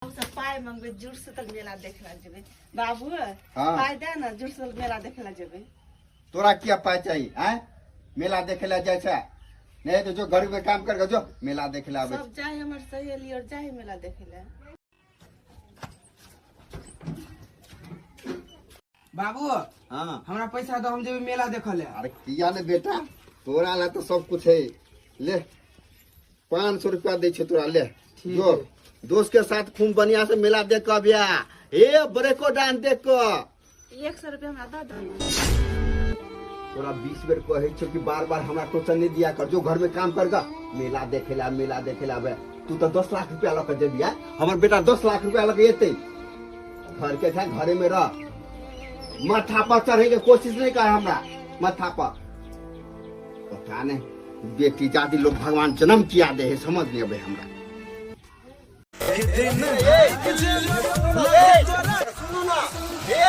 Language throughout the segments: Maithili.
सब पाइ मंगबै जुड़शीतल मेला देखे ला जेबै। बाबू, हाँ। पाइ दे ने, जुड़शीतल मेला देखे ला जेबै। तोरा किया पाइ चाही? आँय, मेला देखे ला जाइ छै? नहीं तो जो घर में काम कर जो मेला देखे ला आबै। सब जाए, हमर सहेली और जाए मेला देखे ला। बाबू। हाँ। हमरा पैसा दो, हम जेबै मेला देखऽ ले। अरे किया ने बेटा, तोरा ला तो सब कुछ है। ले, 500 रुपया दै छै तोरा, ले। ठीक जो है। दोस्त के साथ खूब बढ़िया से मेला देख के अबिया, हे ब्रेको डांस देख के। 100 रुपया हमरा दऽ दे। तोरा 20 बेर कहै छौ कि बार बार हमरा टोचन नहीं दिया कर, जो घर में काम कर गा। मेला देखे ला, मेला देखे ला आबे। तू तो 10 लाख रुपया लऽ के जेबी? आय हमर बेटा 10 लाख रुपया लऽ के एतै? घर के छै, घरे में रह। माथा पर चढ़े के कोशिश नहीं कर हमरा माथा पर। पता नहीं बेटी जाति लोग भगवान जन्म किया दे है, समझ नहीं अबे हमरा। सुनू ना, हे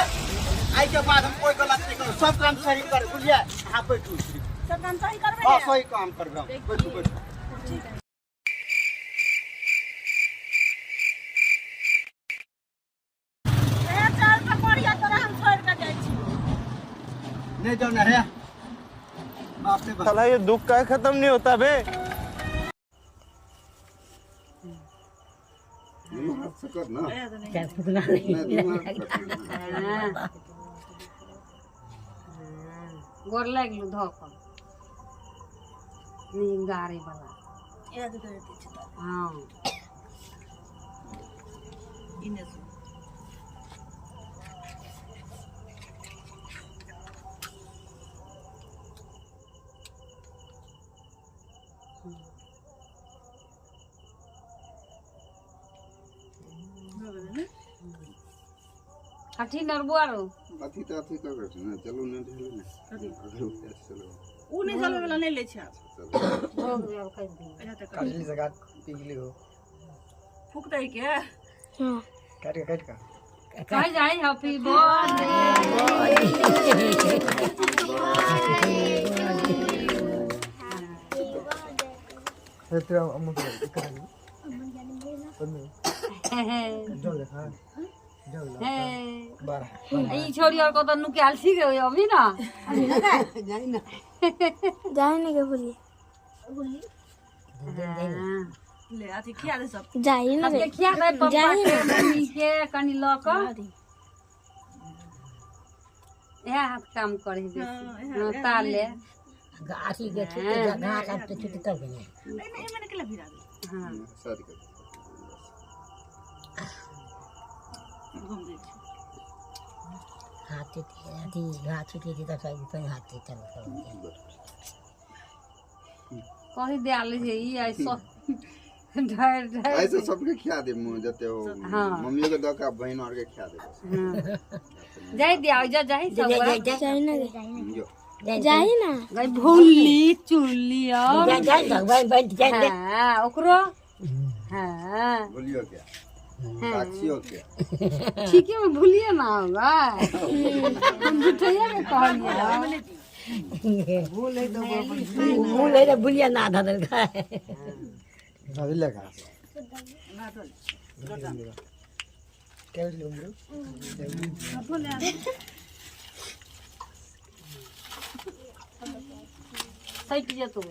आइ के बाद हम कोई गलत नहीं करू, सब काम सही कर, बुझलियै? अहाँ बैठू। सब काम सही करबै? हाँ। ने? सही काम करबै हम। बैठू, बैठू। हे चल पकड़िया, तोरा हम छोड़ के जाइ छी। नहीं जाओ ना रे, बाप रे बाप। साला ये दुख का खत्म नहीं होता बे। दुनू हाथ से कर ना। नहीं, दुनू हाथ से कर ना। गोर लागि गेलौ धऽ कऽ नहि गाड़े वाला। याद कर दै छी तऽ। हँ। ई ने सुन। भऽ गेलै ने? कथी नरबुआ रो? अथी तऽ अथी कर ने, चलू ने, ढेले ने। अगर उठे चलो। उ नहि जलबै वाला नहि लै छै आब। चलो। भऽ गेलै, आब काटि दियौ। अच्छा तऽ काटली से काट, पिघली हो। फूक दै के। काट के, काट के। कहि जाइ हैप्पी बर्थडे। तेरा अम्मा के कर जो ले, हाँ जो ले। 12। ई छोरी और कतऽ नुकायल छी गे अभी ना? जाए नहीं के भूलिए। ले, अथी खिया दे सब। जाए ना। सबके खिया दे, पप्पा के, मम्मी के कनि लऽ कऽ। इएह हाथ काम करे बेसी। हँ, ताले। एहिमे एहिमे ने केला भिरा दे। हँ। शादी कर। घुम दै छी। हाथ अथी हाथ छुटी थी तब हाथ चल। कही दियाल छै ई आइ सब ढेर ढेर। ऐसे सबके खिया दे मुँह जते हो। हाँ। मम्मियों के दऽ के बहन और के खिया दे बस। हँ। जाइ दिया जा, जाइ सब गोरा। जाए ना। जो। जाए ना। गई भुल्ली चुल्ली और हाँ ओकरो हाँ। बोलियो क्या साक्षियों क्या? ठीके में भूलिए ना होगा, हम झूठैया के कहलिए। भूलिया ना आधा देलकै। अभी लगा क्या उम्र? सटि जेतौ।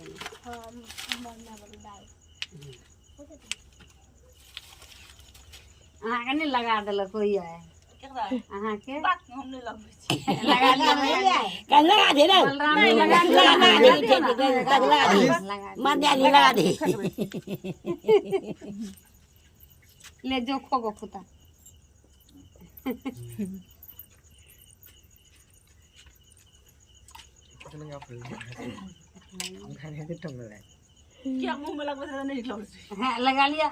अहाँके नहि लगा देलक होइया? केकरा? अहाँके। बात हम नहि लगबै छी। लगा लिअ, लगा लिअ। कल लगा दे रे। बलराम ने लगा दिया। लगा दे, लगा दे। लगा दे। मान लगा दे। ले जो खो गो खुता। खाने के टंग है। किया मुँह में लगबै छै तऽ नहि लगबै छै? हाँ, लगा लिया।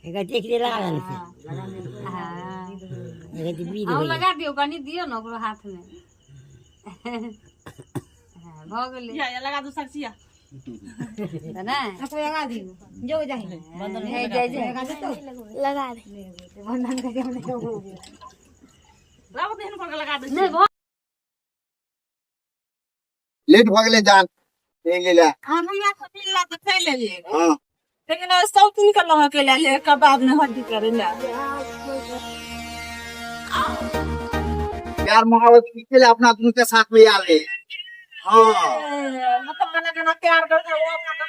एक देख ले, लगा दे। हाँ। एक बीज। हाँ, लगा दियौ, कनि दियौ ने ओकरो हाथमे। हाँ, भऽ गेलै। या या लगा दू साक्षिया। तऽ नहि लगा दियो, जो जाहि हे, जाइ जाइ। लगा दे। लाबो तऽ एहन कर के लगा दै छी। नहि भऽ लेट भऽ गेलै जान, चलि गेलै। हम हमरा से मिलला तऽ चलि एलियै। हाँ। लेकिन सब दिन के लह के ले कबाब में हड्डी करे ला। प्यार मोहब्बत के लिए अपना दोनों के साथ में आले। हाँ मतलब मना प्यार कर वो अपना।